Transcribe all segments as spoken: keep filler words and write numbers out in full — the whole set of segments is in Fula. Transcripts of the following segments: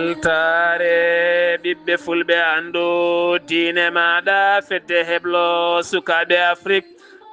Weltaare ɓiɓɓe fulɓe, anndu diine maaɗa, fedde heblo sukaaɓe Afrik.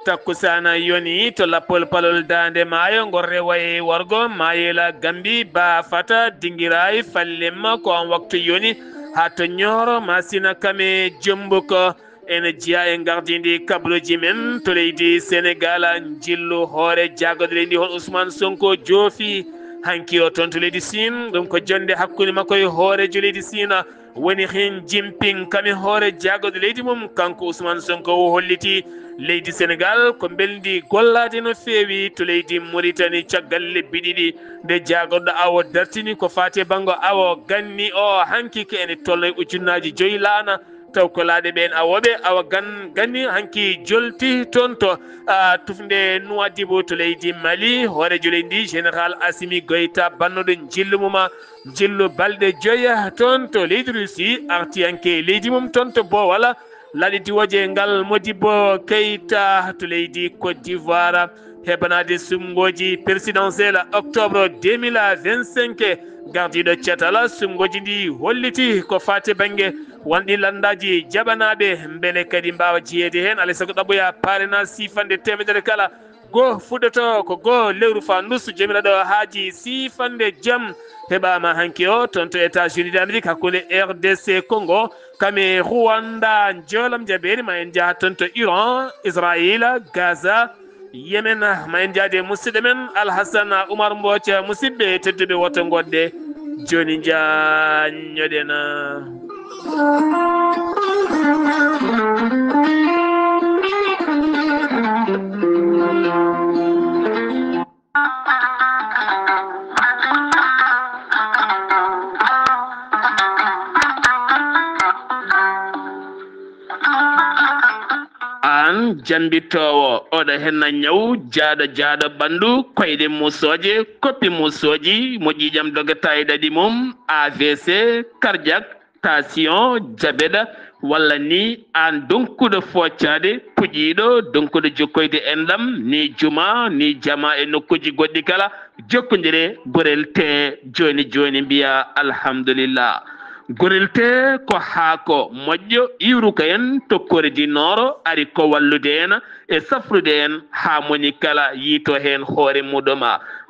Takkusaana yoni to lappol palol daande maayo, ngol rewayi wargo Mayela, Gambi, Bafata, Dingirayi, Fallemma, ko on waktu yoni haa to Ñooro, Masina, Kame, Jombuko. Ene jeyaa e gardindi kabaruuji men to leydi Senegal, njillu hoore jaagorɗe leydi hol Ousmane Sonko joofi hanki o toon to leydi Siin. Ɗum ko jonnde hakkunde makko e hooreejo leydi Siin, woni Xi Jinping, kam e hoore jaagorɗe leydi mum. Kanko Ousmane Sonko o holliti leydi Senegal ko mbelndi gollaade no feewi to leydi Mauritanie caggal lebbi ɗiɗi nde jaagorɗo awo dartini ko faati e banngo awo ganni o hanki ko ene tolno e ujunnaaji joyi laana. Taw ko laaɗe ɓeen awooɓe awa gan ganni hanki jolti toon to, ah, tufnde Nouadhibou to leydi Mali. Hooreejo leydi ndi, Général Assimi Goïta, bannoɗo njillu mum, njillu balɗe joya toon to leydi Russie, arti hanki leydi mum toon to Bowal, laaɗe diwooje ngal Modibo Keïta to leydi Côte d'Ivoire. Heɓanaade suɓngooji présidentielle octobre deux mille vingt-cinq, gardiiɗo catal suɓngooji ndi holliti ko faati bannge wonɗi lanndaaji jaɓanaaɓe, mbele kadi mbaawa jeyeede heen, alaa e sago ɗaɓɓoya parrainage siifannde teemedere kala. Goo fuɗɗoto ko goo lewru fa ndusu, joomiraaɗo haaji siifannde jam heɓaama hanki o toon to États-Unis d'Amérique, hakkunde R D C Congo, kam e Rwanda, njoolam jabeeri. Ma en njaha toon to Iran, Israël, Gaza, Yemen. Ma en njaade musidɗo men Alhasan Oumar Mbooc. Musidɓe tedduɓe, woto ngoɗɗe, jooni njaññoɗen. Aan jammbitoowo, oɗo henna ñaw, jaaɗo jaaɗo ɓanndu, koyɗe muusooje, koppi muusooji, mo ƴiiƴam dogata e ɗaɗi mum, A V C, cardiaque, tension, diabète, walla ni aan donkuɗo foocaade, puƴiiɗo, donkuɗo jokkoyde enɗam, ni juma, ni jama e nokkuuji goɗɗi kala, jokkondire Gorel Tee jooni jooni, mbiya alhamdulillah. Gorel Tee ko haako moƴƴo iwruka en to kordi nooro, ari ko wallude en e safrude en haa moni kala yiito heen hoore muɗum.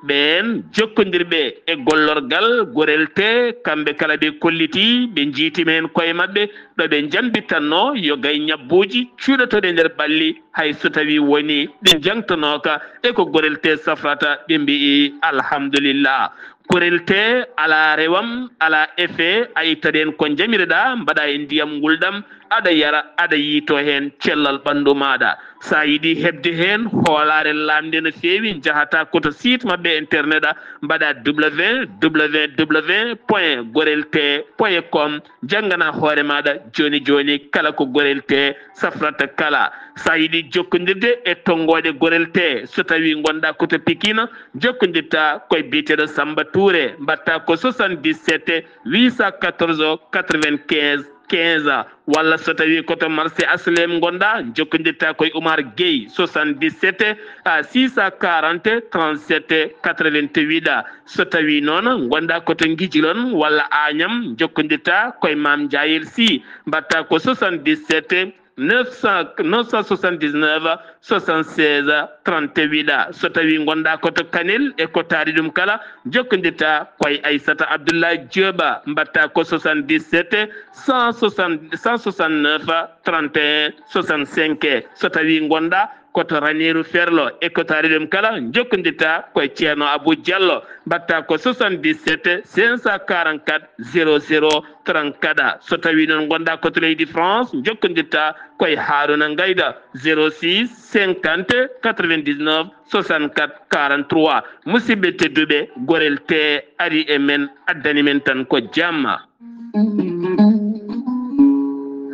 Ɓeen jokkondirɓe e gollorgal Gorel Tee, kamɓe kala ɓe kolliti, ɓe njiitima heen koye maɓɓe, ɗo ɓe njambitanno yo gay ñabbuuji cuuɗotooɗi e nder ɓalli, hay so tawii woni ɓe njangtanooka e ko Gorel Tee safrata, ɓe mbi'i alhamdulillah. Gorel Tee alaa rewam, alaa effet, a ittat heen ko njamireɗaa, mbaɗaa e ndiyam ngulɗam, aɗa yara, aɗa yiito heen cellal ɓanndu maaɗa. So a yiɗi heɓde heen hoolaare laamnde no feewi, njahata ko to site maɓɓe internet, a mbaɗa W W W point gorel tee point com, njanngana hoore maaɗa jooni jooni kala ko Gorel Tee safrata kala. So a yiɗi jokkondirde e tonngooɗe Gorel Tee, so tawii ngonɗaa ko to Pikine, jokkondirta koye biyeteeɗo Samba Touré, mbaɗta ko soixante-dix-sept huit cent quatorze quatre-vingt-quinze quinze, walla so tawii ko to marché H L M ngonɗaa, jokkondirta koye Oumar Gueye, soixante-dix-sept à six cent quarante trente-sept quatre-vingt-huit. So tawii noon ngonɗaa ko to Ngijilon walla Agnam, jokkondirta koye Mame Ndiayel Sy, mbaɗta ko soixante-dix-sept neuf cent, neuf cent soixante-dix-neuf soixante-seize trente-huit. So tawii ngonɗaa ko to Kanel e ko taari ɗum kala, jokkondirta koye Aissata Abdoulaye Diop, mbaɗta ko soixante-dix-sept cent soixante, cent soixante-neuf trente et un soixante-cinq. So tawii ngonɗaa ko to Raneeru Ferlo e ko taari ɗum kala, jokkondirta koye Ceerno Abou Diallo, mbaɗta ko soixante-dix-sept cinq cent quarante-quatre zéro zéro trente-quatre. So tawii noon ngonɗaa ko to leydi France, jokkondirta koye Haaruna Ngayda, zéro six cinquante quatre-vingt-dix-neuf soixante-quatre quarante-trois. Musidɓe tedduɓe, Gorel Tee ari e men, addani men tan ko jamma.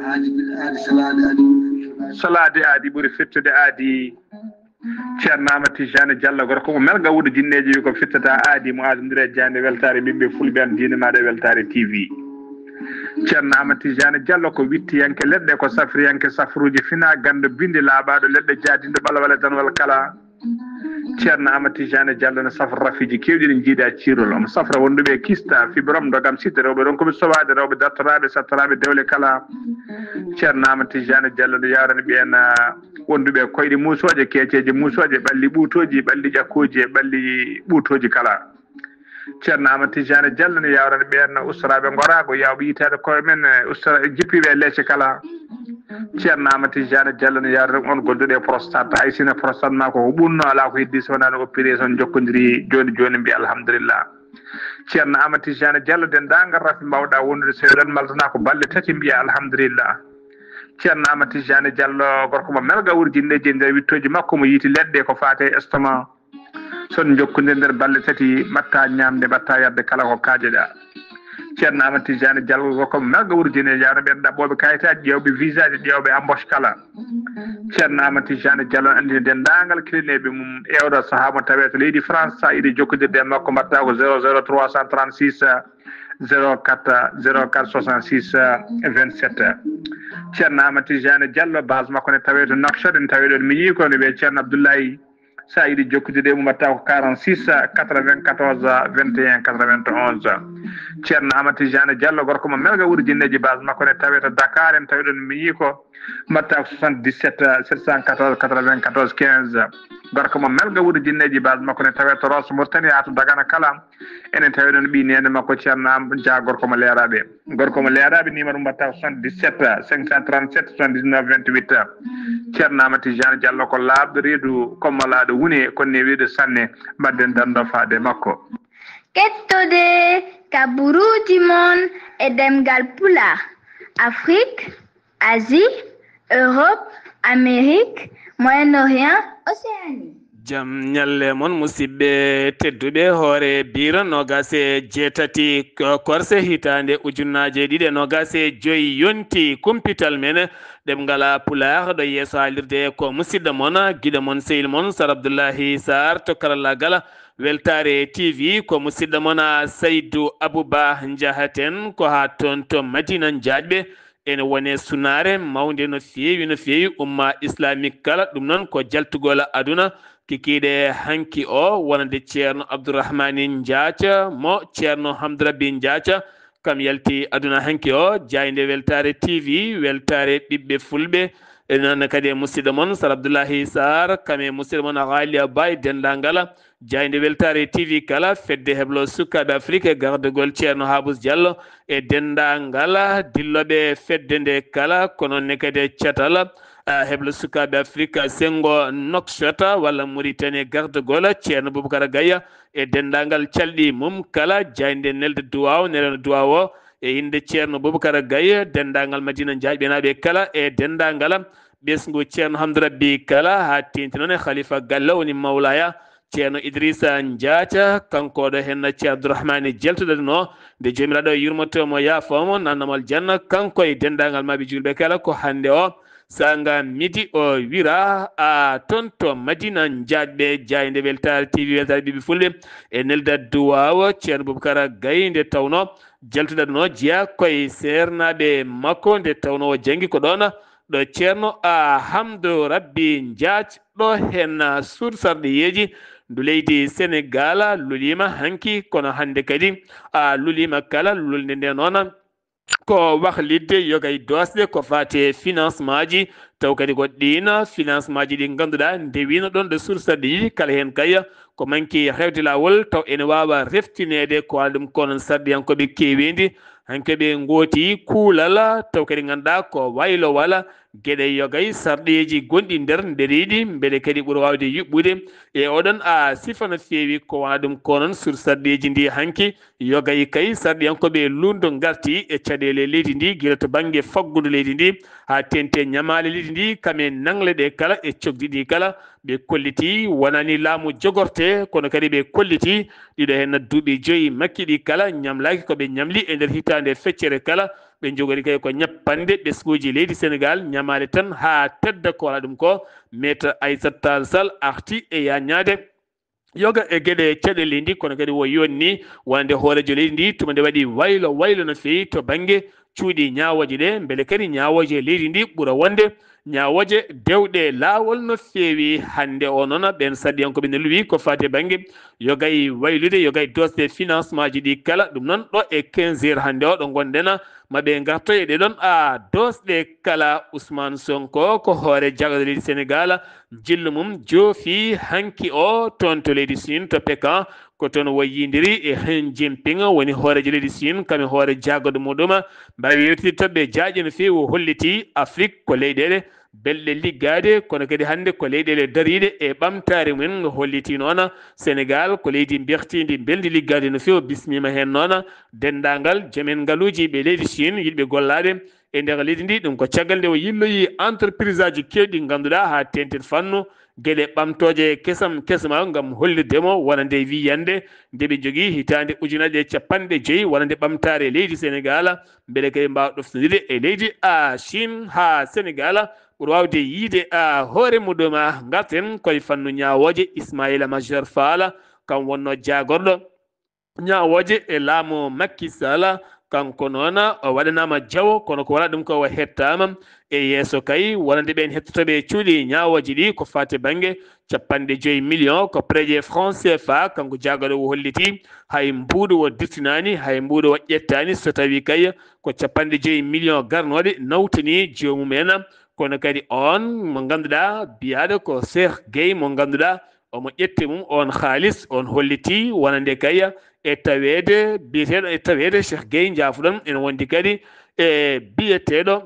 Aadi ɓuri fettude aadi. Salaade aadi ɓuri fettude aadi. Ceerno Amadou Tidiane Diallo, gorko ko melga wuɗo jinneeji, wi ko fittata aadi mo aadondiri e jaaynde weltaare ɓiɓɓe fulɓe, an diine maaɗa e weltaare T V. Ceerno Amadou Tidiane Diallo ko wittiyanke leɗɗe, ko safriyanke safruuji fina, ganndo bindi laaɓaaɗo leɗɗe, jaadinɗo ɓalwale danwal kala. Ceerno Amadou Tidiane Diallo ne safra rafiiji keewɗi ɗi njiiɗa ciirol. Omo safra wonduɓe kista, fibrome, ndogam, sida, rewɓe ronkuɓe sowaade, rewɓe dartoraaɓe, sattoraaɓe dewle kala. Ceerno Amadou Tidiane Diallo ne yawrani ɓeen, ah, wonduɓe koyɗe muusooje, keeceeje muusooje, ɓalli ɓuutooji, ɓalli ƴakkooji e ɓalli ɓuutooji kala. Ceerno Amadou Tidiane Diallo ne yawrani ɓeen ustoraaɓe ngoraago, yawɓe yitaade koye men, eh, ustora-, jippiiɓe e leece kala. Ceerno Amadou Tidiane Diallo ne yawrani on gonduɗo e prostate. Hay sino prostate ma ko ko ɓunno, alaa ko heddi so wonaa no opération jokkodiri jooni jooni, mbiya alhamdulillah. Ceerno Amadou Tidiane Diallo, denndaangal rafi mbawɗa wondude so eɗon maltana ko balɗe tati, mbiya alhamdulillah. Ceerno Amadou Tidiane Diallo, gorko mo melga wurjinneeji e nder wittooji makko, mo yiiti leɗɗe ko faate e estomac. So on njokkondir nder balɗe tati, mbatta ñaamde, mbatta yarde kala ko kaajeɗa. Ceerno Amadou Tidiane Diallo, gorko mo melga wurjinneeji, yawna ɓeen ɗaɓɓooɓe kayitaaji, ƴeewɓe visaaji, ƴeewɓe embauche kala. Ceerno Amadou Tidiane Diallo anndini denndaangal kilineeɓe mum e oɗo sahaa mo tawee to leydi France, so a yiɗi jokkondirde e makko, mbatta ko zéro zéro trois cent trente-six, zéro quatre, zéro quatre soixante-six, vingt-sept. Ceerno Amadou Tidiane Diallo, base makko ne tawee to Nouakchott, ene tawee ɗoon miñi ko ne wiyee Ceerno Abdoulaye. So a yiɗi jokkondirde e mum, mbatta ko quarante-six, quatre-vingt-quatorze, vingt et un, quatre-vingt-onze. Ceerno Amadou Tidiane Diallo, gorko mo melga wurjinneeji, base makko ne tawee to Dakar, ene tawee ɗoon miñi ko, mbatta ko soixante-dix-sept, sept cent quatorze, quatre-vingt-quatorze, quinze. Gorko mo melga wurjinneeji, base makko ne tawee to Rosso Mauritanie, haa to Dagana kala. Ene tawee ɗoon ɓii neene makko Ceerno Am Dia, gorko mo leeraaɓe. Gorko mo leeraaɓe, numéro mbatta ko soixante-dix-sept, cinq cent trente-sept, soixante-dix-neuf, vingt-huit. Ceerno Amadou Tidiane Diallo ko laaɓɗo reedu, ko malaaɗo wune, ko newiiɗo sanne. Mbaɗden dando faade makko. Kettode ka buruuji mon e ɗemngal Pulaar, Afrique, Asie, Europe, Amérique, Moyen-Orient, Océanie. Jam ñalle mon, musidɓe tedduɓe. Hoore biiro noogaas e jeetati ko-, korse hitaande ujunnaaje ɗiɗi e noogaas e joy yonti kumpital men ɗemngal Pulaar. Ɗo yeeso haalirde ko musidɗo mon, giɗo mon, sehil mon, Sar Abdullahi Sarr to karallaagal Weltaare T V. Ko musidɗo mon, Saydu Abuba Njahaten, ko haa toon to Madina Njaajɓe. Ene wone sunaare mawnde no feewi, no feewi, umma islamique kala. Ɗum noon ko jaltugol aduna kikiiɗe hanki o, wonande Ceerno Abdourahmani Njaaca mo Ceerno Hamdourabi Njaaca, kam yalti aduna hanki o. Jaaynde Weltaare T V, weltaare ɓiɓɓe fulɓe. E noon kadi e musidɗo mon Sar Abdoulahi Sarr, kam e musidɗo mon Ghaliya Ba e denndaangal jaaynde Weltaare T V kala, fedde heblo sukaaɓe Afrik e gardagol Ceerno Habus Diallo e denndaangal dillooɓe fedde nde kala, ko noon ne kadi e catal, ah, heblo sukaaɓe Afrik, senngo Nouakchott walla Mauritanie, gardagol Ceerno Boubacar Gaye e denndaangal calɗi mum kala, jaaynde nelde duwaaw, nelano duwaaw o e innde Ceerno Boubacar Gaye, denndaangal Madina Njaajɓenaaɓe kala e denndaangal ɓesngu Ceerno Hamdou Rabbi kala, haa teeŋti noon e Khalifa Galle woni Mawlaya Ceerno Idrissa Njaaca, kanko ɗo heen Ceerno Abdourahmane Diallo to ɗaɗuno, nde Joomiraaɗo yurmoto mo, yaafo mo, nanna mo aljanna, kanko e denndaangal maaɓe juulɓe kala, ko hannde o saanga midi o wira a toon to Madina Njaajɓe, jaaynde Weltaare T V, Weltaare Ɓiɓɓe Fulɓe, e nelda duwaawa Ceerno Boubacar Gaye, nde tawnoo jaltuɗo ɗo jeyaa koye seernaaɓe makko, nde tawnoo o janngi ko ɗoon ɗo Ceerno Hamdou Rabbi Njaac, ɗo heen suudu sarɗiyeeji ndu leydi Senegaal luliima hanki, kono hannde kadi a luliima kala lulnde nde noon. Ko wahlitde yoga e doosɗe ko faati e financement ji, taw kadi ko ɗiin financement ji ɗi ngannduɗaa ndewiino ɗoon ɗo suudu sarɗiyeeji, kala heen kay ko manki hewde laawol, taw ene waawa reftineede ko waɗa ɗum ko noon sarɗiyankooɓe keeweendi, hanki ɓe ngooti kuulal, taw kadi ngannduɗaa ko waylo walla geɗe yoga e sarɗiyeeji gonɗi nder nderiiɗi, mbele kadi ɓura waawde yuɓɓude e oɗon a sifa no feewi ko wona ɗum ko noon suudu sarɗiyeeji ndi hanki. Yoga e kay sarɗiyankooɓe luulndo ngarti e caɗeele leydi ndi, gila to bannge faggudu leydi ndi haa teeŋti e ñamaale leydi ndi, kam e naŋle ɗe kala e cogdi ɗi kala, ɓe kolliti wonani laamu jogorte, kono kadi ɓe kolliti ɗiɗo heen duuɓi joyi makki ɗi kala ñamlaaki ko ɓe ñamli e nder hitaande feccere kala. Ɓe njogori kay ko ñappanɗe ɓesnguuji leydi Senegaal ñamaale tan haa tedda ko wona ɗum ko. Maître Aissata Tall Sall arti e yaañaade yoga e geɗe caɗeele leydi ndi, kono kadi o yonni wonande hooreejo leydi ndi tuma nde waɗi waylo waylo no feewi to bannge cuuɗi ñaawooje ɗe, mbele kadi ñaawooje leydi ndi ɓura wonde Ñaawooje dewɗe laawol no feewi hannde o noon, ɓeen sarɗiyankooɓe ne luwi ko faati e bannge yogay waylude, yogay doosde financement ji ɗi kala. Ɗum noon, ɗo e quinze heures hannde o ɗo ngonɗen, ma ɓe ngartoy e ɗee ɗoon a doosɗe kala. Ousmane Sonko ko hoore jagorɗe leydi Senegaal, njillu mum joofi hanki o toon to leydi Siin, to Pekan. Ko toon o yiindiri e Xi Jinping woni hooreejo leydi Siin, kam e hoore jaagorɗe muɗum. Mbaawi yewtidde toɓɓe jaaƴe no feewi, o holliti Afrik ko leyɗeele belɗe liggaade, kono kadi hannde ko leyɗeele dariiɗe e ɓamtaare mumen. O holliti noon Senegaal ko leydi mbektiindi, mbelndi liggaade no feewi, o bismiima heen noon denndaangal joomen ngaluuji ɓe leydi Siin yiɗɓe gollaade e nder leydi ndi. Ɗum ko caggal nde o yilloyi entreprise aji keewɗi ngannduɗaa haa teeŋti fannu geɗe ɓamtooje kesam kesama ngam hollirde mo wonande wiyande nde ɓe njogii hitaande ujunaaje capanɗe joyi wonande ɓamtaare leydi Senegaal, mbele kadi mbaawa ɗoftondirde e leydi a Chine haa Senegaal ɓuri waawde yiyde a hoore muɗum. Ngarten koye fannu ñaawooje. Ismaïla Madior Fall kam wonno jaagorɗo ñaawooje e laamu Macky Sall, kanko noon o waɗanaama jawo, kono ko wala ɗum ko o hettaama e yeeso kay, wonande ɓeen hettotooɓe cuuɗi ñaawooje ɗi ko faati bannge capanɗe joyi million ko prêt franc C F A, kanko jaagorɗo o holliti hay mbuuɗu o dirtinaani, hay mbuuɗu o ƴettaani, so tawii kay ko capanɗe joyi million garnooɗe nawtanii joomum en. Kono kadi oon mo ngannduɗaa biyaaɗo ko Cheikh Gueye mo ngannduɗaa omo ƴetti mum oon haalis, oon holliti wonande kay e taweede biyeteeɗo, e taweede Cheikh Gueye, njaafuɗon, ene wondi kadi e biyeteeɗo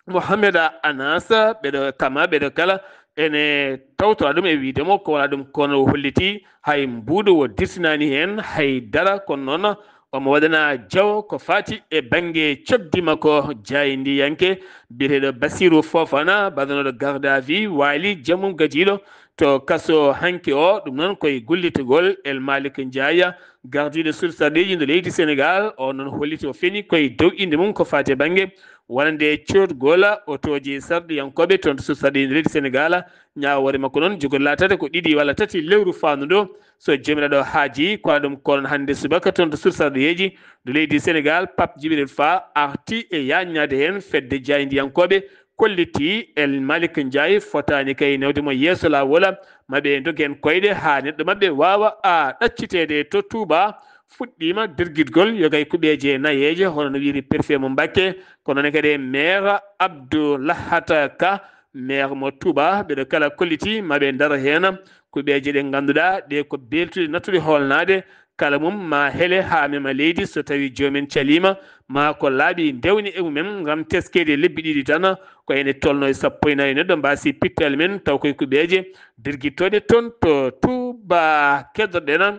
Mohamed Anas, ɓeɗo kama, ɓeɗo kala ene tawtora ɗum e wiide mo ko wala ɗum, kono o holliti hay mbuuɗu o dirtinaani heen hay dara, kono noon omo waɗana jawo ko faati e bannge cogdi makko. Jaayndiyanke biyeteeɗo Bassirou Fofana, baɗanooɗo garde à vue, waali jam mum gadiiɗo to kaso hanki o. Ɗum noon koye gullitagol El Malick Ndiaye, gardiiɗo suudu sarɗiiji nder leydi Senegaal. O noon holliti o feni koye dow innde mum ko faati e bannge wonande coodgol otooji sarɗiyankooɓe toon to suudu sarɗiiji nder leydi Senegaal. Ñaawoore makko noon jogori laataade ko ɗiɗi walla tati lewru faandu ɗo. So Joomiraaɗo haaji, ko ɗum ko onon hannde subaka toon to suudu sarɗiyeeji to leydi Senegaal, Pape Djibril Fa arti e yaaññaade heen fedde jaayndiyankooɓe, kolliti El Malick Ndiaye fotaani kay newde mo yeeso laawol, ma ɓe ndog heen koyɗe haa neɗɗo maɓɓe waawa a ɗacciteede to Touba. Fuɗɗiima dirgitgol yogay kuɓeeje nayeeje, hono no wiyri préfet mo Mbacké, kono ne kadi maire Abdou Lahat Ka, maire mo Touba, ɓeɗo kala kolliti ma ɓe ndaro heen kuɓeeje ɗe ngannduɗaa ɗe ko beltuɗe nattuɗe hoolnaade, kala mum ma hele haa mema leydi so tawi joomen caliima, ma ko laaɓi ndewni e mumen ngam teskeede lebbi ɗiɗi tan, ko ene tolno e sappo e nayi neɗɗo mbaasi pittali men, taw koye kuɓeeje dirgittooɗe toon to Touba. Keddoɗen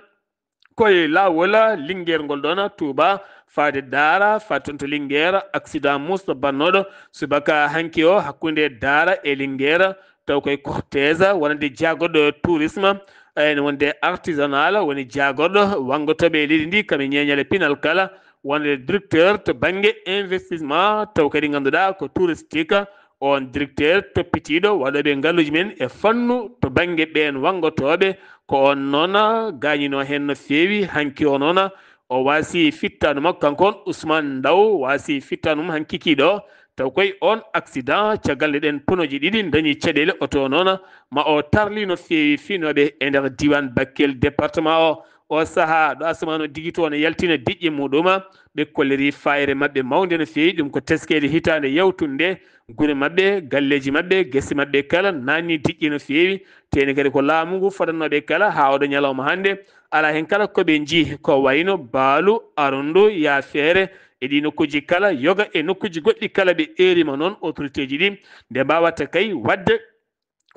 koye laawol Linguère ngol ɗoon Touba faade Daara, faade toon to Linguère, accident musɗo bannooɗo subaka hanki o hakkunde Daara e Linguère, taw koye cortège wonande jaagorɗo tourisme, ene wonde artisanal, woni jaagorɗo wanngotooɓe e leydi ndi kam e ñeeñal e pinal kala, wonde directeur to bannge investissement, taw kadi ngannduɗaa ko touristique. On directeur toppitiiɗo waɗooɓe ngalluuji men e fannu to bannge ɓeen wanngotooɓe, ko on noon gaañinoo heen no feewi. Hanki o noon o waasi fittaandu makko, kanko on Ousmane Ndaw waasi fittaandu mum hanki kiiɗo. Taw koye on accident, caggal nde ɗeen ponooji ɗiɗi ndañi caɗeele oto o noon, ma o tarli no feewi fiinooɓe e nder diiwaan Bakel, département o. O sahaa ɗo asamaan o digitoo no yaltina diƴƴe muɗum, ɓe kolliri faayre maɓɓe mawnde no feewi, ɗum ko teskeede hitaande yawtunde, gure maɓɓe, galleeji maɓɓe, gese maɓɓe kala naanni diƴƴe no feewi. Teeni kadi ko laamu ngu fodannooɓe kala haa oɗo ñalawma hannde, alaa heen kala ko ɓe njii, ko wayno baalu, arundu, yaafeere, e ɗii nokkuuji kala, yoga e nokkuuji goɗɗi kala ɓe eeriima noon autoritéji ɗi, nde mbaawata kay waɗde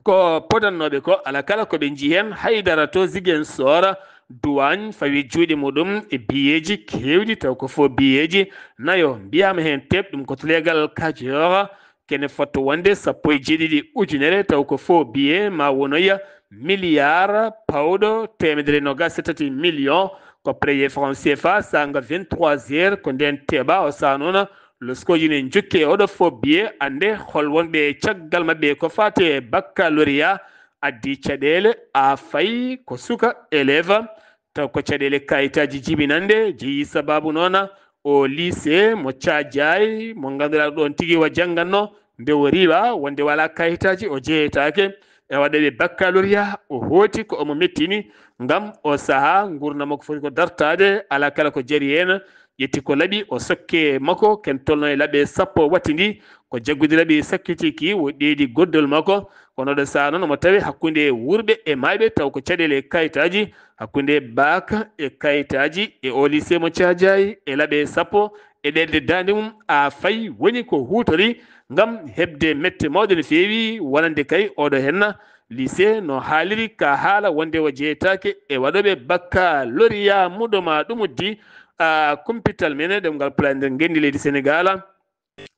ko podannooɓe ko, alaa kala ko ɓe njii heen. Haydara to Ziguinchor, duwaañ fawi juuɗe muɗum e biyeeji keewɗi, taw ko fof biyeeji nayo mbiyaama heen teep, ɗum ko to leegal Kajoor. Kene fotto wonde sappo e jeeɗiɗi ujunere, taw ko fof biye ma wonoya miliyar pawɗo teemedere nogas e tati million, ko prêt franc C F A, saanga vingt-trois heures, ko ndeen teeɓa o saanoona. Loskooji ne njokki e oɗo fof biye, annde hol wonɓe caggal maɓɓe ko faati e baccalauréat addi caɗeele, a fayi ko suka élève, taw ko caɗeele kayitaaji jibinannde jeyi. Sababu noon o lycée mo Caajaay mo ngannduɗaa ɗoon tigi wa jannganno, nde o riiwa wonde walaa kayitaaji, o jeyetaake e waɗooɓe baccalauréat. O hooti ko omo mettini ngam o sahaa nguurndam makko foti ko dartaade, alaa kala ko jari heen. Ƴetti ko laɓi, o sokke makko, ken tolno e laɓe sappo wattindi, ko jaggude laɓi sakkitiki, o ɗeedi goddol makko. Kono ɗo sahaa noon omo tawe hakkunde wuurɓe e maayɓe, taw ko caɗeele e kayitaaji, hakkunde bac e kayitaaji e o lycée mo Caajaay e laɓe sappo e ɗeɗde daande mum, a fay woni ko huutori ngam heɓde mette mawɗe no feewi, wonande kay oɗo henna lycée no haaliri ka haala wonde o jeyetaake e waɗooɓe baccalauréat muɗo ma ɗum uddi, a, kumpital men e ɗemngal pulaar nder ngenndi leydi Senegaal.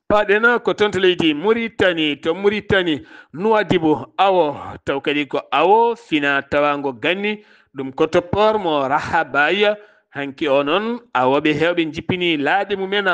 Paaɗen ko toon to leydi Muritani, to Muritani, Nuwadibu, awo, taw kadi ko awo fina tawaango ganni, ɗum ko to poor mo Rahabaya. Hanki o noon, awooɓe heewɓe njippini laaɗe mumen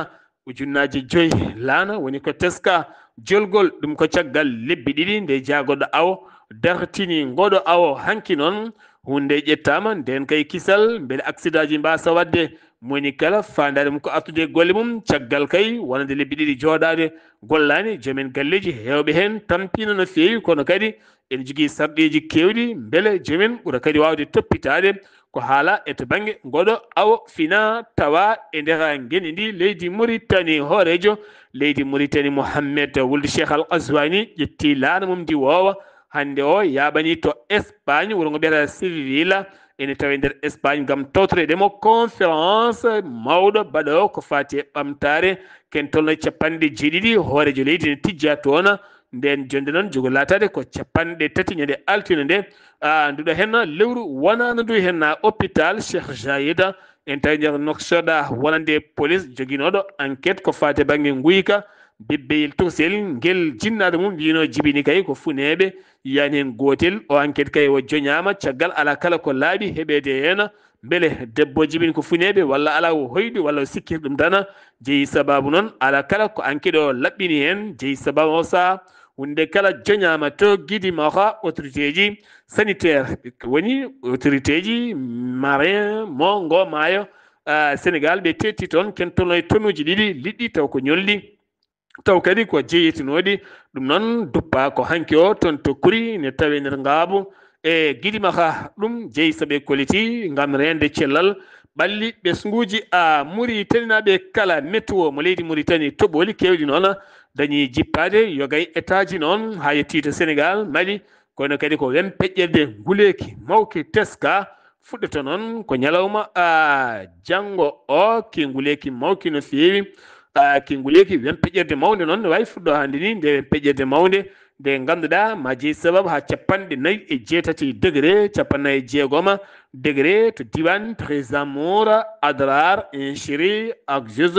ujunnaaje joyi. Laana woni ko teska jolgol, ɗum ko caggal lebbi ɗiɗi nde jaagoɗo awo dartini ngoɗo awo. Hanki noon, huunde ƴettaama, ndeen kay kisal, mbele aksidaaji mbaasa waɗde. Moni kala faandaare mum ko artude e golle mum, caggal kay wonande lebbi ɗiɗi jooɗaade gollaani, joomen galleeji heewɓe heen tampiino no feewi, kono kadi ene jogii sarɗiiji keewɗi, mbele joomen ɓura kadi waawde toppitaade ko haala e to bannge ngoɗo awo fina tawa e nder ngenndi ndi leydi Muritani. Hooreejo leydi Muritani Mohammed Wuld Cheikh Al Qazwani ƴetti laana mum ndi woowa, hannde o yaaɓani to Espagne, wuro ngo mbiyata Sevilla, ene tawi nder Espagne ngam tawtoreede mo conférence mawɗo baɗoowo ko faati e ɓamtaare ken tolno e capanɗe jeeɗiɗi. Hooreejo leydi ne tijja toon. Nden jonnde noon jogo laataade ko capanɗe tati ñande altine nde. A, nduɗo heen lewru wonaano ndu heen hôpital Cheikh Zayed, en tawi nder Nouakchott wonande police joginooɗo enquête ko faati e bannge nguyka, bebbeyel tokosel ngel jinnaaɗo mum wiyno jibini kay ko funeeɓe, yani heen gootel. O enquête kay o joñaama caggal alaa kala ko laaɓi heɓeede heen. Mbele debbo jibini ko funeeɓe walla alaa, o hoyɗi walla o sikkir ɗum dana? Jeyi sababu noon alaa kala ko enquête o laɓɓini heen. Jeyi sababu o sahaa huunde kala joñaama to Gidi Maxa, autorité ji sanitaire, woni autorité ji marin mo ngo maayo, ah, Sénégal, ɓe tetti toon ken tolno e tonuuji ɗiɗi liɗɗi taw ko ñolɗi, taw kadi ko jeeyitinooɗi. Ɗum noon duppa ko hanki o toon to Kuri ne tawi nder ngaabu e Gidi Maxa. Ɗum jeyi saɓe koliti ngam reende cellal ɓalli ɓesnguuji a Muritaninaaɓe kala. Météo mo leydi Muritani, toɓooli keewɗi noon dañi jippaade, yogay état ji noon haa yettii to Sénégal, Mali, kono kadi ko wempeƴƴerde nguleeki mawki teska fuɗɗoto noon ko ñalawma, a, janngo o, ki nguleeki mawki no feewi. A, ki nguleeki wempeƴƴerde mawnde noon ne waawi fuɗɗo hannde ni, nde wempeƴƴerde mawnde nde ngannduɗaa ma jeyi sababu haa capanɗe nayi e jeetati degré, capanɗe nayi e jeegoma degré to diiwaan Trésor, Adrar, Inchiri, Akjuz,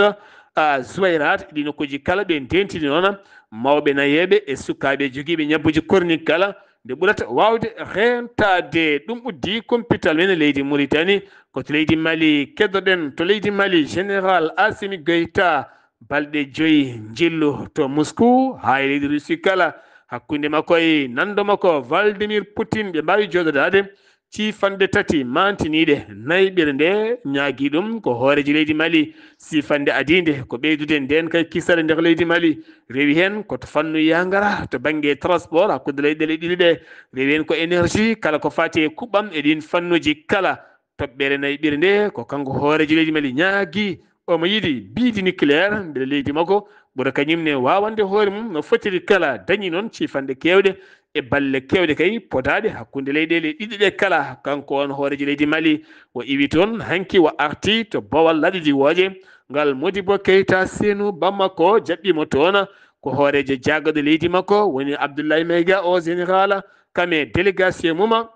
a, Zuwayrat, ɗi nokkuuji kala ɓe ndentini noon mawɓe nayeeɓe e sukaaɓe jogiiɓe ñabbuuji kornik kala, nde ɓurata waawde reentaade. Ɗum uddi kumpital men e leydi Muritani. Ko to leydi Mali keddoɗen. To leydi Mali, Général Assimi Goïta, balɗe joyi njillu to Moscou, haa e leydi Russie kala, hakkunde makko e nanndo makko Vladimir Poutine, ɓe mbaawi jooɗodaade. Ciifanɗe tati maantiniiɗe nayɓirde nde ñaagii ɗum ko hooreejo leydi Mali. Siifanɗe adiinde ko ɓeydude ndeen kay kisal e nder leydi Mali. Rewi heen ko to fannu yangara, to bannge transport hakkunde leyɗeele ɗiɗi ɗe. Rewi heen ko énergie, kala ko faati e kuɓɓam e ɗiin fannuuji kala. Toɓɓere nayɓirde nde ko kanko hooreejo leydi Mali ñaagii, omo yiɗi biidi nucléaire mbele leydi makko ɓura kañum ne waawande hoore mum no fotiri kala. Dañi noon ciifanɗe keewɗe e balle keewɗe kay potaaɗe hakkunde leyɗeele ɗiɗi ɗe kala. Kanko on hooreejo leydi Mali o iwi toon hanki, o arti to Bowal Laaɗe Diwooje ngal Modibo Keita Senu Bamako jaɓɓii mo toon. Ko hooreejo jaagorɗo leydi makko woni Abdoulaye Maïga, o général, kam e délégation mum.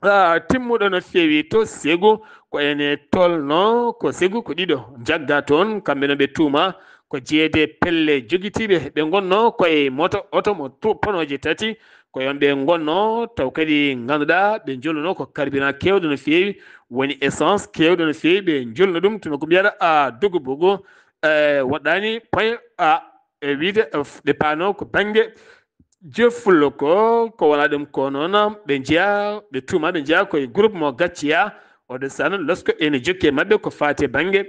Ah, timmuɗo no feewi to Segu, ko ene tolno ko Segu ko ɗiɗo njagga toon, kamɓe no ɓe tuuma ko jeeyde pelle jogitiiɓe ɓe ngonno ko e moto oto mo tu-, tonooje tati, ko yon ɓe ngonno, taw kadi ngannduɗaa ɓe njolluno ko carburant keewɗo no feewi, woni essence keewɗo no feewi, ɓe njolluno ɗum tuma ko mbiyata a dogo bogo, e, woɗɗaani point a, e wiide, e, f-, ɗe paano ko bannge Jofullo ko, ko wona ɗum ko noon, ɓe njiya, ɓe tuuma, ɓe njiya koye groupe mo gacciya, oɗo sano losko ene jokki e maɓɓe ko faati e bannge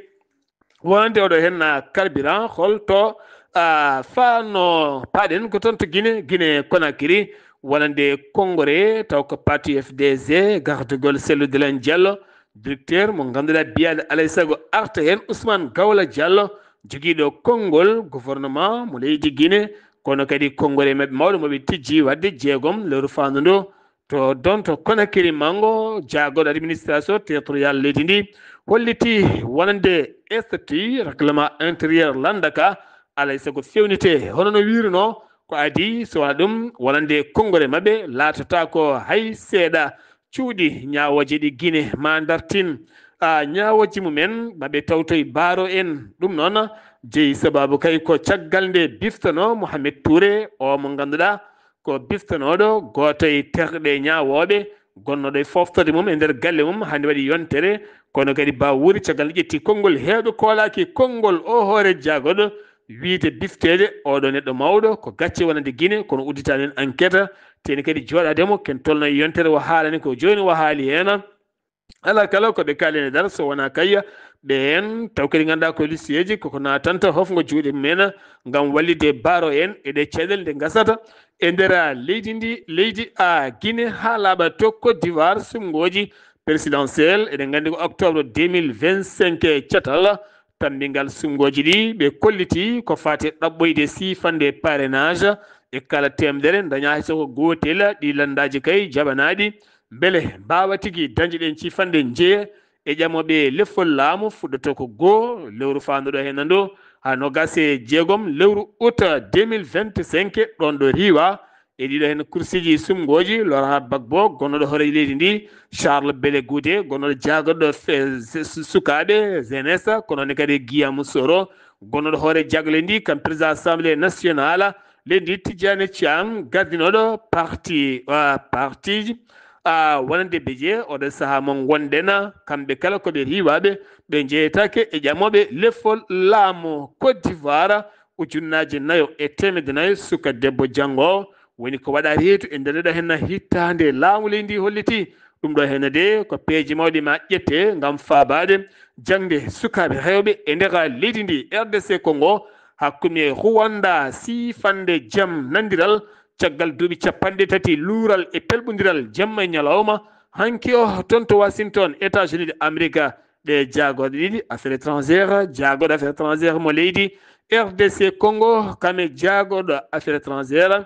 wonande oɗo heen carburant, holto, Ah, fano paɗen ko toon to Guinée, Guinée Conakry, wonande Konngore, taw ko parti F D G, gardugol Cellou Dalein Diallo, directeur mo ngannduɗaa biyaade alay sago arta heen Ousmane Gawla Diallo, jogiiɗo konngol gouvernement mo leydi Guinée, kono kadi konngore maɓɓe mawɗo mo ɓe tijji waɗde jeegom lewru faandu ndu. To Donto Conakry, Mango, jaagorɗo administration territorial leydi ndi, holliti wonande statut règlement intérieur lannda ka, alay sago fewnite hono no wiirunoo. Ko adii, so wonaa ɗum, wonande konngore maɓɓe laatata ko hay seeɗa cuuɗi ñaawooje ɗi Guinée ma dartin. A, ñaawooje mumen maɓe tawtoy baaro en. Ɗum noon jeyi sabaabu kay ko caggal nde biftanoo Mohamed Touré, o mo ngannduɗaa ko biftanooɗo gooto e terɗe ñaawooɓe gonnooɗo e foftorde mum e nder galle mum, hannde waɗi yontere. Kono kadi ba wuuri caggal nde ƴetti konngol heewɓe koolaaki konngol o hoore jaagorɗo wiyde bifteede oɗo neɗɗo mawɗo ko gacce wonande Guinée, kono udditaani heen enquête, teeni kadi jooɗaade mo, ken tolno e yontere o haalani ko jooni o haali heen. Alaa kala ko ɓe kaali ene dara so wonaa kayya ɓeen, taw kadi ngannduɗaa ko listeeji koko naatanta hofngo juuɗe mumen ngam wallitde baaro en e ɗe caɗeele nde ngasata e nder leydi ndi, leydi a Guinée haa laaɓa to Côte d'Ivoire, suɓngooji présidentielle, eɗen nganndi ko octobre deux mille vingt-cinq catal tammbingal suɓngooji ɗi ɓe kolliti ko faati ɗaɓɓoyde siifande parrainage e kala teemedere daña hay soko gootel ɗi lanndaaji kay jaɓanaaɗi, mbele mbaawa tigi dañde ɗeen ciifande njeya e ƴamooɓe lefol laamu fuɗɗoto ko goo lewru faanduɗo heen ndu haa noogaas e jeegom lewru août deux mille vingt-cinq, ɗoon ɗo riiwa e ɗiɗo heen kursiiji suɓngooji, Laurent Gbagbo, gonnooɗo hooreejo leydi ndi, Charles Blé Goudé, gonnooɗo jaagorɗo fe-, su-, sukaaɓe, jeunesse, kono ne kadi Guillaume Soro, gonnooɗo hoore jagle ndi, kam président assemblée nationale leydi ndi, Tidjane Thiam, gardinooɗo parti, ah, partiiji, ah, wonande beje, oɗo sahaa mo ngonɗen, kamɓe kala ko ɓe riiwaaɓe, ɓe njeyetaake e ƴamooɓe lefol laamu Côte d'Ivoire, ujunnaaje nayo e teemedde nayo suka debbo janngo woni ko waɗa reedu e nder ɗo henna hittaande laamu leydi ndi holliti. Ɗum ɗo henna de ko peeje mawɗe ma ƴette ngam faabaade jaŋde sukaaɓe rewɓe e nder leydi ndi. R D C Congo hakkunde Rwanda siifande jam nandiral caggal duuɓi capanɗe tati luural e pelɓondiral jamma e ñalawma hanki o toon to Washington, États-Unis de Amerika. Ɗe jaagorɗe ɗiɗi affaire étrangère, jaagorɗo affaire étrangère mo leydi R D C Congo, kame jaagorɗo affaire étrangère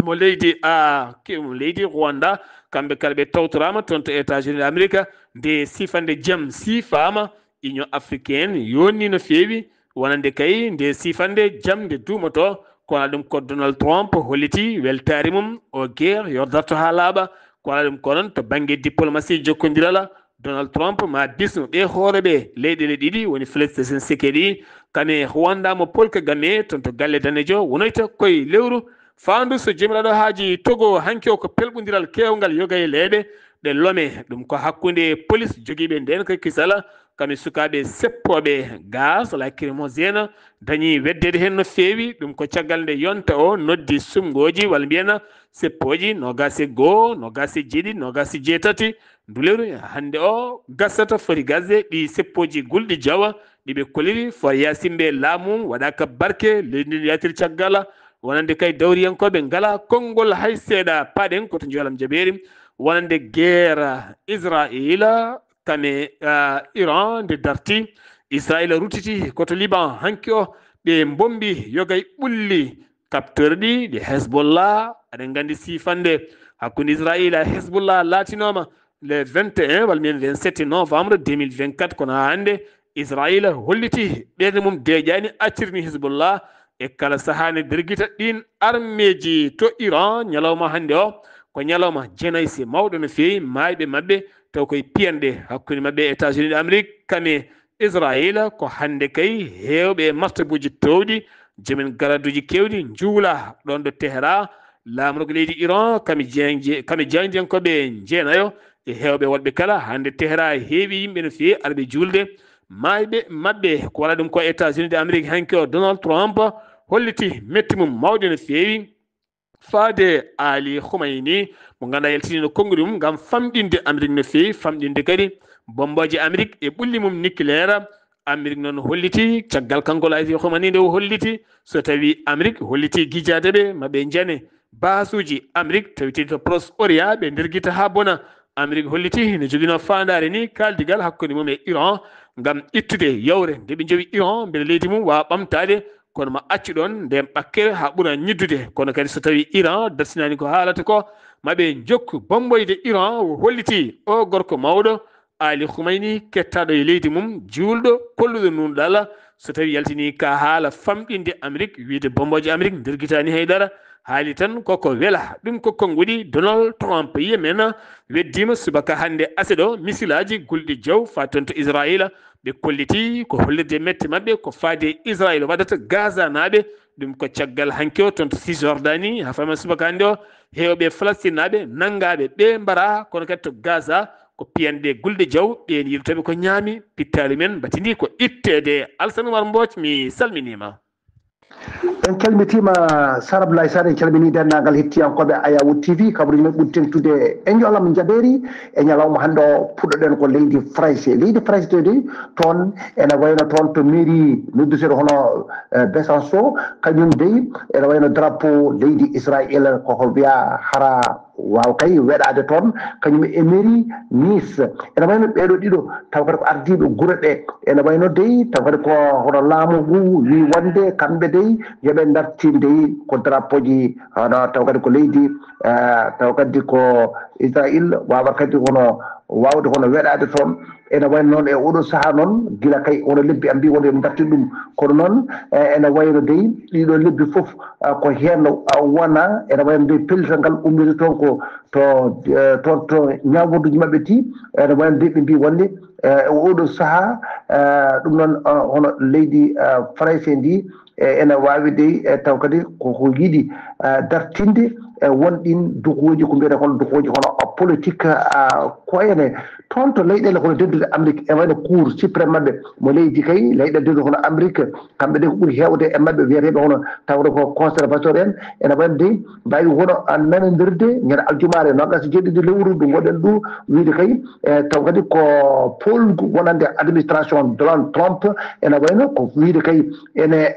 mo leydi, a, ki-, mo leydi Rwanda, kamɓe kala ɓe tawtoraama toon to États-Unis de Amerika. Nde siifande jam siifaama, Union africaine yonni no feewi, wonande kay nde siifande jam nde duumoto, kono ɗum ko Donald Trump holliti weltaari mum, o guerre yo darto haa laaɓa, kono ɗum ko noon to bannge diplomatie jokkondiral, Donald Trump ma bismo ɓe hooreeɓe leyɗeele ɗiɗi woni Felix Tshisekedi, kame Rwanda mo Paul Kagame toon to galle danejo wonoyta koye lewru faandu so joomiraaɗo haaji Togo hanki o ko pelɓondiral keewngal yoga e leeɗe ɗe Lome. Ɗum ko hakkunde police jogiiɓe ndeen ko kisal kame sukaaɓe seppooɓe gaz lacrymogène dañi weddeede heen no feewi. Ɗum ko caggal nde yonta o noddi suɓngooji walla mbiyen seppooji noogaas e goo, noogaas e jeeɗiɗi, noogaas e jeetati ndu lewru hannde o gasata foti gasde ɗi seppooji gulɗi jawa ɗi ɓe koliri Faure Gnassingbé laamu mum waɗaaka barke, leydi ndi yaatiri caggal wonande kay dawriyankooɓe ngalaa konngol hay seeɗa. Paaɗen ko to njoolam jabeeri wonande guerre Israayiila kame, ah, Iran nde darti. Israayiila ruttiti ko to Liban hanki o ɓe mbombi yoga e ɓulli capteur ɗi, ɗi Hezbollah. Aɗen nganndi siifande hakkunde Israayiila e Hezbollah laatinooma le vingt et un walla mbiyen vingt-sept novembre deux mille vingt-quatre, kono haa hannde Israayiila holliti ɓernde mum deeƴaani, accirini Hezbollah e kala sahaa ne dergita ɗiin armeeji to Iran. Ñalawma hannde o ko ñalawma jeenayse mawɗo no feewi, maayɓe maɓɓe taw koye piyanɗe hakkunde maɓɓe e États-Unis de Amérique kame Israayiila. Ko hannde kay heewɓe e martabuuji toowɗi, joomen garaduuji keewɗi njuula ɗoon ɗo Tehran, laamorgo leydi Iran, kame jeyanje-, kame jaayndiyankooɓe jeenayo e heewɓe woɗɓe kala. Hannde Tehran heewi yimɓe no feewi arɓe juulde. Maayɓe maɓɓe ko waɗa ɗum ko États-Unis de Amérique hanki o Donald Trump holliti metti mum mawɗe no feewi. Faade Ali Khamenei, mo ngannduɗaa yaltiniino konnguɗi mum ngam famɗinde Amérique no feewi, famɗinde kadi bommbooje Amérique e ɓulli mum nucléaire, Amérique noon holliti, caggal kanko Laisi Khamenei nde o holliti, so tawi Amérique holliti gijaade ɓe, ma ɓe njane baasuuji Amérique tawitiiɗi to Proche Orient, ɓe ndergita haa bona. Amérique holliti ene joginoo faandaare ni kaaldigal hakkunde mum e Iran ngam ittude yawre nde ɓe njowi Iran mbele leydi mum waawa ɓamtaade, kono ma accu ɗoon ndeen ɓakkere haa ɓura ñiddude. Kono kadi so tawi Iran dartinaani ko haalata ko, ma ɓe njokku bommboyde Iran, o holliti o gorko mawɗo Ali Khamenei, kettaaɗo e leydi mum, juulɗo, kolluɗo nuunɗal, so tawi yaltini ka haala famɗinde Amérique, wiide bombooje Amérique ndergitaani hay dara, haali tan koko wela. Ɗum ko konnguɗi Donald Trump Yemen weddiima subaka hannde aseɗo misilaaji gulɗi jaw faa toon to Israayiila. Ɓe kolliti ko hollirde mette maɓɓe ko faade e Israayiila waɗata Gaza naaɓe. Ɗum ko caggal hanki o toon to Cisjordanie, haa faama subaka hannde o, heewɓe Falastinaaɓe nanngaaɓe ɓe mbara, kono kadi to Gaza ko piyanɗe gulɗe jaw, ɓeen yiltooɓe ko ñaami, pittaali men mbatindi ko itteede. Alsan Umar Mbooc, mi salminiima. En calmitiima Sar Abdoulaye Sarr, en calminii denndaangal hettiyankooɓe Ayawu T V, kabaruuji men ɓuri teeŋtude e njoolam njabeeri. E ñalawma hannde o puɗɗoɗen ko leydi Farayse. Leydi Farayse to dey toon ene wayno toon to mairie nodduteeɗo hono eh, Besançon, kañum dey ene wayno drapeau leydi Israël koko wiya hara waaw kay weɗaade toon, kañum e mairie Nice. Ene wayno ɓeeɗo ɗiɗo taw kadi ko ardiiɓe gure ɗe. Ene wayno dey taw kadi ko hono laamu ngu wi wonde kamɓe dey yoɓe dartin dey ko drapeauji hono taw kadi ko leydi eh, taw kadi ko Israël wawa kadi hono wawde hono weɗade toon. Ene wayno noon e oɗo saaha noon gila kay hono lebbi am mbi wonde yoɓe dartin ɗum, kono noon eh, ene wayno dey ɗiɗo lebbi fof ah, ko heen ah, wona ene wayno dey pellital ngal ummide toon ko to eh, toon to ñawodduji maɓɓe ti. Ene wayno dey ɓe mbi wonde eh, e oɗo saaha eh, ɗum noon ah, hono leydi ah, Farayse ndi e ene waawi dey e taw kadi koko yiɗi dartinde e won ɗin dukoji ko mbiyata kon dukoji hono politique ko ene toon to leyɗele hono dendude Amérique e wayno cour suprême maɓɓe mo leydi kay leyɗele dendude hono Amérique, kamɓe de ko ɓuri heewde e maɓɓe wiyeteɓe hono tawde ko conservateur en ene wayno dey mbawi hono nanodirde ñande aljumaare nogas e jeeɗiɗi lewru ndu goɗen ɗu wiide kay e taw kadi ko polgu wonande administration Donald Trump ene wayno ko wiide kay ene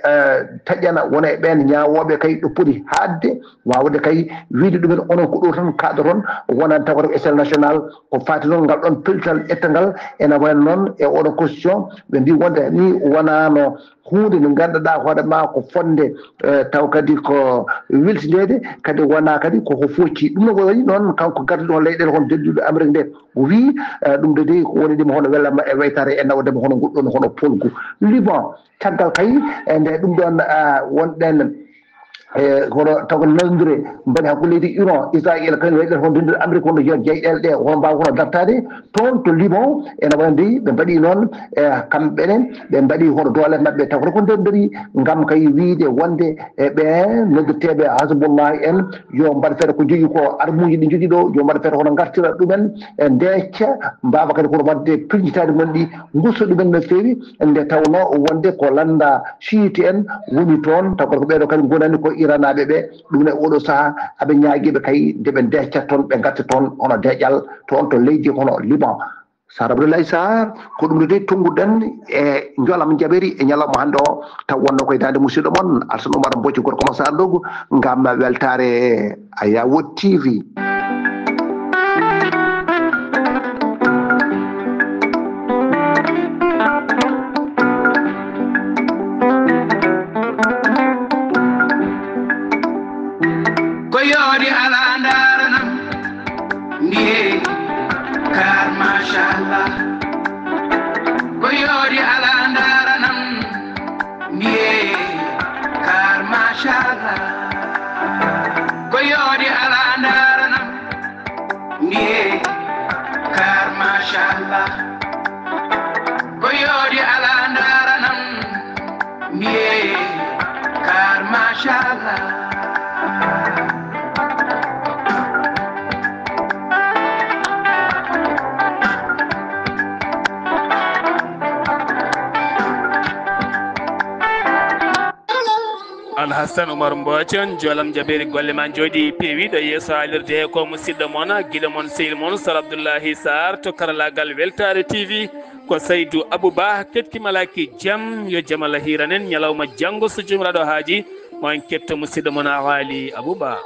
taƴana wona e ɓen ñaawooɓe kay ɗo poti haaɗde waawde kay wiide ɗumen onon ko ɗo tan kaaɗoton wonande taw ko échelle national ko faati noon ngal ɗon pellital ƴettangal ene wayno noon e oɗo constitution ɓe mbi wonde ni wonano huunde nde ngannduɗaa hoore ma ko fonde taw kadi ko weltindeede kadi wona kadi koko focci ɗum no wayi noon kanko gardiɗo leyɗele hono denduɗo Amérique nde o wii ɗum de dey ko woni ɗum hono welama e waytare e nawdema hono nguɗɗon hono polgu Liban caggal kay e nde ɗum ɗon wonɗen e hono taw ko nanodire mbaɗi hakkude leydi Iran Israël kañum leyɗele hono denduɗe Amérique wonno yo jeyɗele ɗe hono mbawa hono dartade toon to Liban ene wayno dey ɓe mbaɗi noon e kamɓene ɓe mbaɗi hono doole maɓɓe taw ko ko ndendori ngam kay wiide wonde e ɓe noddeteɓe Hasbullah en yo mbaɗ feere ko jogui ko armuji ɗi jogui ɗo yo mbaɗ feere hono gartira ɗumen e ndecca mbawa kadi kono wadde pirjitade mon ɗi gusto ɗumen no fewi nde tawno wonde ko landa chiite en woni toon taw ko ɓeɗo kadi gonani ko iranaɓe ɓe ɗum ne oɗo saaha aɓe ñaagiɓe kay nde ɓe decca toon ɓe gatta toon hono deƴal toon to leydi hono Liban. Sar Abdoulaye Sarr ko ɗum de tonguɗen e jolam jaɓeri e ñalawma hannde o taw wonno koye dande musidɗo mon Alsan Oumar Mbocci gorko mo Sarr Dogo ngam weltare Ayawo T V. Ko yooɗi alaa ndaaranam mbiye kaar machallah. Ko yooɗi alaa ndaaranam mbiye kaar machallah. Ko yooɗi alaa ndaaranam mbiye kaar machallah. Ko yooɗi alaa ndaaranam mbiye kaar machallah. Hassan Oumar Mbothio, joolam jabeeri golle ma njooɗi peewiiɗo yeeso haalirde he ko musidɗo mon, giɗo mon, sehil mon, Sar Abdoullahi Sarr to karalaagal Weltaare T V. Ko Saydou Abouba, keɗki malaaki jam, yo jam Allah hiiran en, ñalawma janngo so Joomiraaɗo haaji, mo en ketto musidɗo mon Aali Abouba.